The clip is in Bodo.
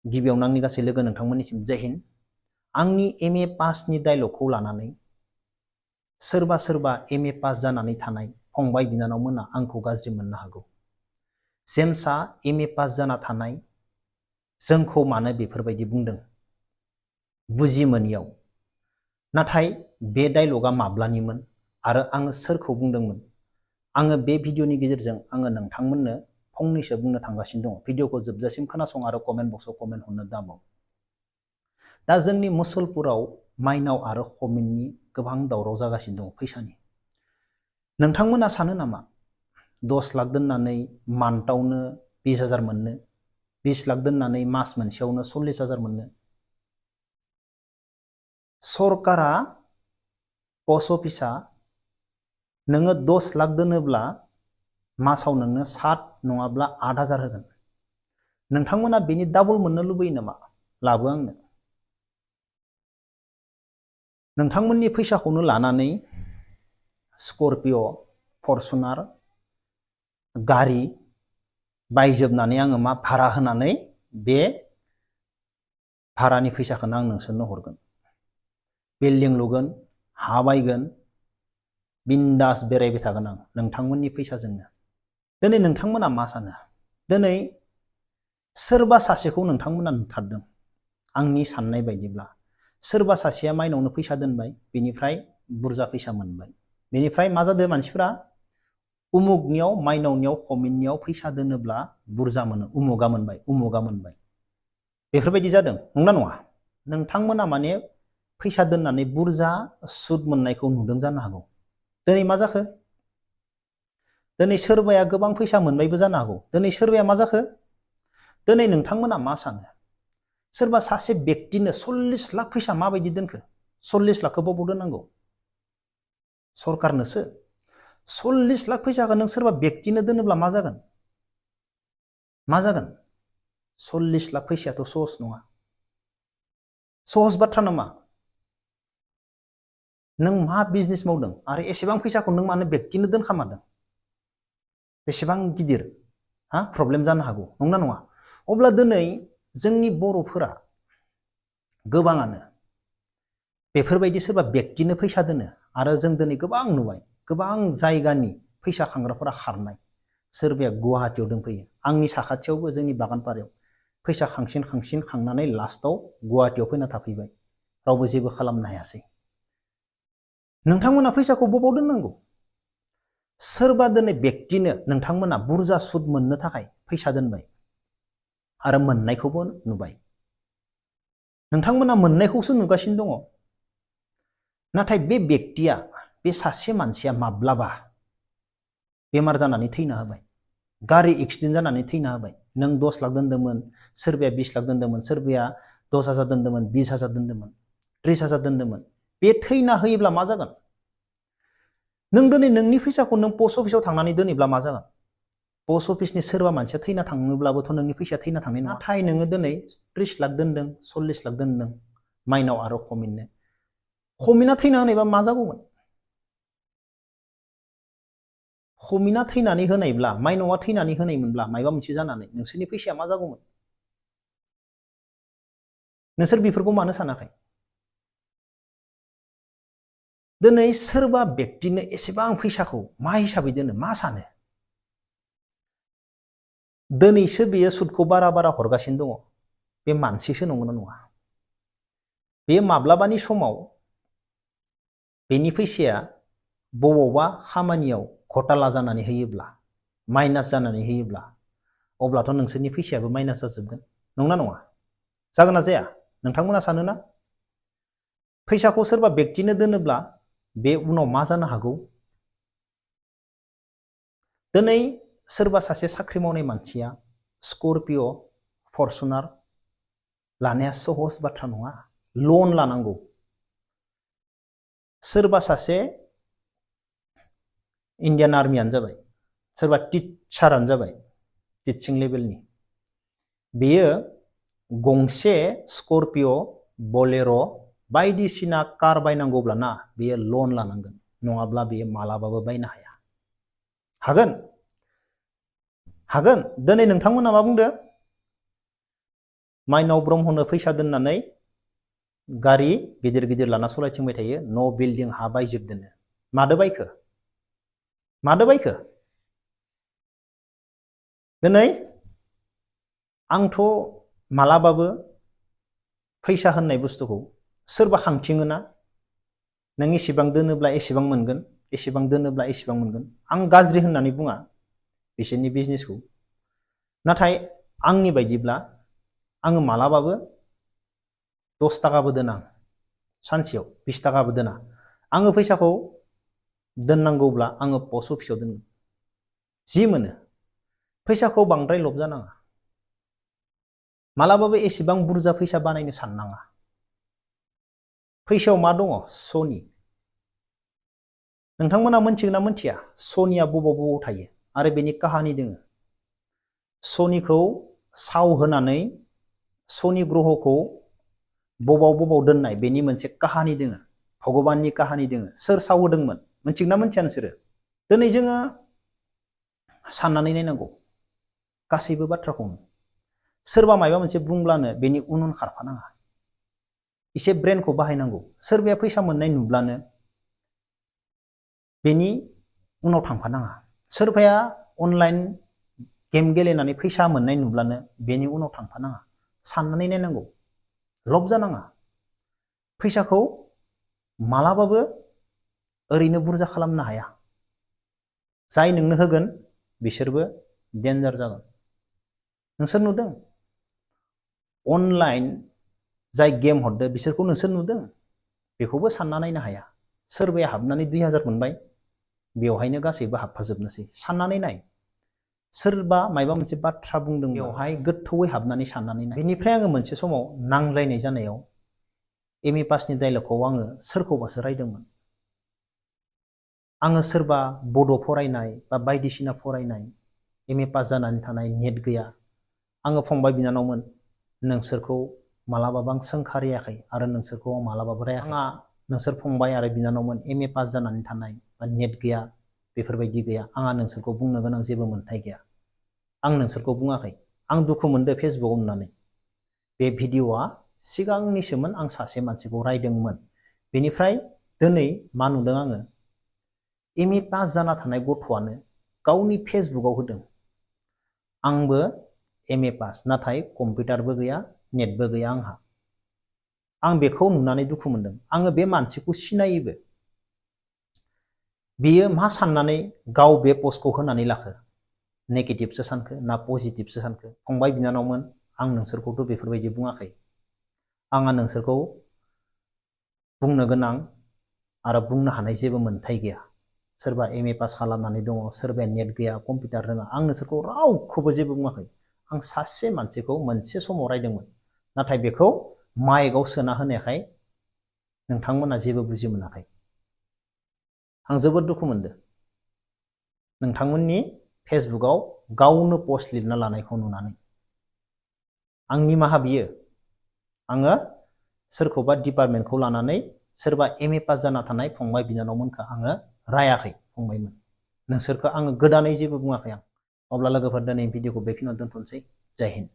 गिबियावनो आंनि गासै लोगो नोंथांमोननिसिम जय हिन्द। आंनि एम ए पासनि डायलगखौ लानानै सोरबा एम ए पास जानानै थानाय फंबाय बिनानावमोना आंखौ गाज्रि मोननो हागौ। जेम्सआ एम ए पास जाना थानाय जोंखौ मानो बेफोरबायदि बुंदों बुजि मोनियाव। नाथाय बे डायलगा माब्लानिमोन आरो आङो सोरखौ बुंदोंमोन, आङो बे भिडिअनि गेजेरजों आङो नोंथांमोननो फंनैसो बुंनो थांगासिनो दङ। भिडिअखौ जोबजासिम खोनासं आरो कमेन्ट बक्सआव कमेन्ट हरनो दाबाव। दा जोंनि मुसलपुराव माइनाव आरो खमिननि गोबां दावराव जागासिनो दङ फैसानि। नोंथांमोना सानो नामा 10 लाख दोननानै मान्थआवनो 20,000 मोननो, 20 लाख दोननानै मास मोनसेयावनो 40,000 मोननो? सरकारा पस्ट अफिसा नोङो 10 लाख दोनोब्ला मासाव नोंनो 7 नङाब्ला 8,000 होगोन। नोंथांमोना बेनि डाबल मोननो लुबैयो नामा? लाबो आंनो। नोंथांमोननि फैसाखौनो लानानै स्कर्पिअ, फर्चुनार गारि बायजोबनानै आङो मा भारा होनानै बे भारानि फैसाखौनो आं नोंसोरनो हरगोन। बिल्डिं लुगोन, हा बायगोन, बिन्दास बेरायबाय थागोन आं नोंथांमोननि फैसाजोंनो। दिनै नोंथांमोना मा सानो? दिनै सोरबा सासेखौ नोंथांमोना नुथारदों। आंनि साननाय बायदिब्ला सोरबा सासेया माइनावनो फैसा दोनबाय, बेनिफ्राय बुरजा फैसा मोनबाय। बेनिफ्राय मा जादों, मानसिफ्रा उमुगनियाव, माइनावनियाव, खमिननियाव फैसा दोनोब्ला बुरजा मोनो, उमुगा मोनबाय, उमुगा मोनबाय। बेफोरबायदि जादों, नंना नङा? नोंथांमोना माने फैसा दोननानै बुरजा सुद मोननायखौ नुदों जानो हागौ। दिनै मा जाखो? दिनै सोरबाया गोबां फैसा मोनबायबो जानो हागौ। दिनै सोरबाया मा जाखो? दिनै नोंथांमोना मा सानो? सोरबा सासे व्यक्तिनो 40 लाख फैसा माबायदि दोनखो? 40 लाखखौ बबाव दोननांगौ? सरकारनोसो। 40 लाख फैसाखौ नों सोरबा व्यक्तिनो दोनोब्ला मा जागोन? मा जागोन? 40 लाख फैसायाथ' सहस नङा। सहस बाथ्रा नामा? नों मा बिजनेस मावदों आरो एसेबां फैसाखौ नों मानो व्यक्तिनो दोनखामादों? बेसेबां गिदिर प्रब्लेम जानो हागौ, नंना नङा? अब्ला दिनै जोंनि बर'फोरा गोबाङानो बेफोरबायदि सोरबा व्यक्तिनो फैसा दोनो आरो जों दिनै गोबां नुबाय, गोबां जायगानि फैसा खांग्राफोरा खारनाय। सोरबाया गुवाहाटीयाव दोनफैयो। आंनि साखाथियावबो जोंनि बागानपारायाव फैसा खांसिन खांनानै लास्टआव गुवाहाटीयाव फैना थाफैबाय। रावबो जेबो खालामनो हायासै। नोंथांमोना फैसाखौ बबाव दोननांगौ? सोरबा दिनै व्यक्तिनो नोंथांमोना बुरजा सुद मोननो थाखाय फैसा दोनबाय आरो मोननायखौबो नुबाय। नोंथांमोना मोननायखौसो नुगासिनो दङ। नाथाय बे व्यक्तिया, बे सासे मानसिया माब्लाबा बेमार जानानै थैना होबाय, गारि एक्सिडेन्ट जानानै थैना होबाय। नों 10 लाख दोन्दोंमोन, सोरबाया 20 लाख दोन्दोंमोन, सोरबाया 10,000 दोन्दोंमोन, 20,000 दोन्दोंमोन, 30,000 दोन्दोंमोन। बे थैना होयोब्ला मा जागोन? नों दिनै नोंनि फैसाखौ नों पस्ट अफिसाव थांनानै दोनोब्ला मा जागोन? पस्ट अफिसनि सोरबा मानसिया थैना थाङोब्लाबोथ' नोंनि फैसाया थैना थांनाय नङा। नाथाय नोङो दिनै 30 लाख दोनदों, 40 लाख दोनदों माइनाव आरो खमिननो। खमिना थैना होनायबा मा जागौमोन? खमिना थैनानै होनायब्ला, माइनावा थैनानै होनायमोनब्ला मायबा मोनसे जानानै नोंसोरनि फैसाया मा जागौमोन? नोंसोर बेफोरखौ मानो सानाखै? दिनै सोरबा व्यक्तिनो एसेबां फैसाखौ मा हिसाबै दोनो? मा सानो? दिनैसो बेयो सुदखौ बारा हरगासिनो दङ। बे मानसिसो नंगौना नङा? बे माब्लाबानि समाव बेनि फैसाया बबावबा खामानियाव घटाला जानानै होयोब्ला, माइनास जानानै होयोब्ला, अब्लाथ' नोंसोरनि फैसायाबो माइनास जाजोबगोन, नंना नङा? जागोन ना जाया? नोंथांमोना सानोना? फैसाखौ सोरबा व्यक्तिनो दोनोब्ला बे उनाव मा जानो हागौ? दिनै सोरबा सासे साख्रि मावनाय मानसिया स्कर्पिअ, फर्चुनार लानाया सहज बाथ्रा नङा। लन लानांगौ। सोरबा सासे इन्डियान आर्मियानो जाबाय, सोरबा टिचारानो जाबाय, टिचिं लेभेलनि। बेयो गंसे स्कर्पिअ, बलेर' बायदिसिना कार बायनांगौब्लाना बेयो लन लानांगोन, नङाब्ला बेयो मालाबाबो बायनो हाया। हागोन? हागोन। दिनै नोंथांमोना मा बुंदो? माइनाव ब्रह्मनो फैसा दोननानै गारि गिदिर गिदिर लाना सलायथिंबाय थायो, न' बिल्डिं हा बायजोबदोनो। मादो बायखो? मादो बायखो? दिनै आंथ' मालाबाबो फैसा होननाय बुस्थुखौ सोरबा खांथिङोना, नों एसेबां दोनोब्ला एसेबां मोनगोन, एसेबां दोनोब्ला एसेबां मोनगोन। आं गाज्रि होननानै बुङा बिसोरनि बिजनेसखौ, नाथाय आंनि बायदिब्ला आङो मालाबाबो 10 थाखाबो दोना, सानसेयाव 20 थाखाबो दोना। आङो फैसाखौ दोननांगौब्ला आङो पस्ट अफिसाव दोनगोन। जि मोनो फैसाखौ बांद्राय लब जानाङा, मालाबाबो एसेबां बुरजा फैसा बानायनो साननाङा। फैसायाव मा दङ? सनि। नोंथांमोना मोनथिगोन ना मोनथिया सनिया बबाव थायो आरो बेनि काहानि दोङो? सनिखौ साव होनानै सनि ग्रहखौ बबाव दोननाय बेनि मोनसे काहानि दोङो, भगबाननि काहानि दोङो। सोर सावहोदोंमोन मोनथिगोन ना मोनथिया नोंसोरो? दिनै जोङो साननानै नायनांगौ गासैबो बाथ्राखौनो। सोरबा माबा मोनसे बुंब्लानो बेनि उन खारफानाङा, एसे ब्रेनखौ बाहायनांगौ। सोरबाया फैसा मोननाय नुब्लानो बेनि उनाव थांफानाङा। सोरबाया अनलाइन गेम गेलेनानै फैसा मोननाय नुब्लानो बेनि उनाव थांफानाङा। साननानै नायनांगौ, लब जानाङा। फैसाखौ मालाबाबो ओरैनो बुरजा खालामनो हाया। जाय नोंनो होगोन बिसोरबो डेन्जार जागोन। नोंसोर नुदों अनलाइन जाय गेम हरदो बिसोरखौ नोंसोर नुदों? बेखौबो सानना नायनो हाया। सोरबाया हाबनानै 2000 मोनबाय, बेवहायनो गासैबो हाबफाजोबनोसै। साननानै नाय, सोरबा मायबा मोनसे बाथ्रा बुंदों, बेवहाय गोथौयै हाबनानै साननानै नाय। बेनिफ्राय आङो मोनसे समाव नांलायनाय जानायाव एम ए पासनि डायलगखौ आङो सोरखौबासो रायदोंमोन। आङो सोरबा बड' फरायनाय बा बायदिसिना फरायनाय, एम ए पास जानानै थानाय, नेट गैया, आङो फंबाय बिनानावमोन, नोंसोरखौ मालाबाबो आं सोंखारियाखै आरो नोंसोरखौ मालाबाबो रायाखै। आंहा नोंसोर फंबाय आरो बिनानावमोन एम ए पास जानानै थानाय बा नेट गैया, बेफोरबायदि गैया, आंहा नोंसोरखौ बुंनो गोनां जेबो मोन्थाय गैया। आं नोंसोरखौ बुङाखै। आं दुखु मोनदो फेसबुकआव नुनानै। बे भिडिअ'आ सिगांनिसोमोन, आं सासे मानसिखौ रायदोंमोन। बेनिफ्राय दिनै मा नुदों आङो? एम ए पास जाना थानाय गथ'आनो गावनि फेसबुकआव होदों, आंबो एम ए पास, नाथाय कम्पिउटारबो गैया, नेटबो गैया आंहा। आं बेखौ नुनानै दुखु मोनदों। आङो बे मानसिखौ सिनायोबो। बियो मा साननानै गाव बे पस्टखौ होनानै लाखो? नेगेटिभसो सानखो ना पजिटिभसो सानखो? फंबाय बिनानावमोन, आं नोंसोरखौथ' बेफोरबायदि बुङाखै। आंहा नोंसोरखौ बुंनो गोनां आरो बुंनो हानाय जेबो मोन्थाय गैया। सोरबा एम ए पास खालामनानै दङ, सोरबाया नेट गैया, कम्पिउटार रोङा, आं नोंसोरखौ रावखौबो जेबो बुङाखै। आं सासे मानसिखौ मोनसे समाव रायदोंमोन, नाथाय बेखौ माइकआव सोना होनायखाय नोंथांमोना जेबो बुजि मोनाखै। आं जोबोद दुखु मोनदों नोंथांमोननि फेसबुकआव गावनो पस्ट लिरना लानायखौ नुनानै। आं निमाहा बियो। आङो सोरखौबा डिपार्टमेन्टखौ लानानै सोरबा एम ए पास जाना थानाय फंबाय बिनानावमोनखौ आङो रायाखै। फंबायमोन, नोंसोरखौ आङो गोदानै जेबो बुङाखै आं। अब्ला लोगोफोर, दिनै भिडिअखौ बेखिनियाव दोनथ'नोसै। जय हिन्द।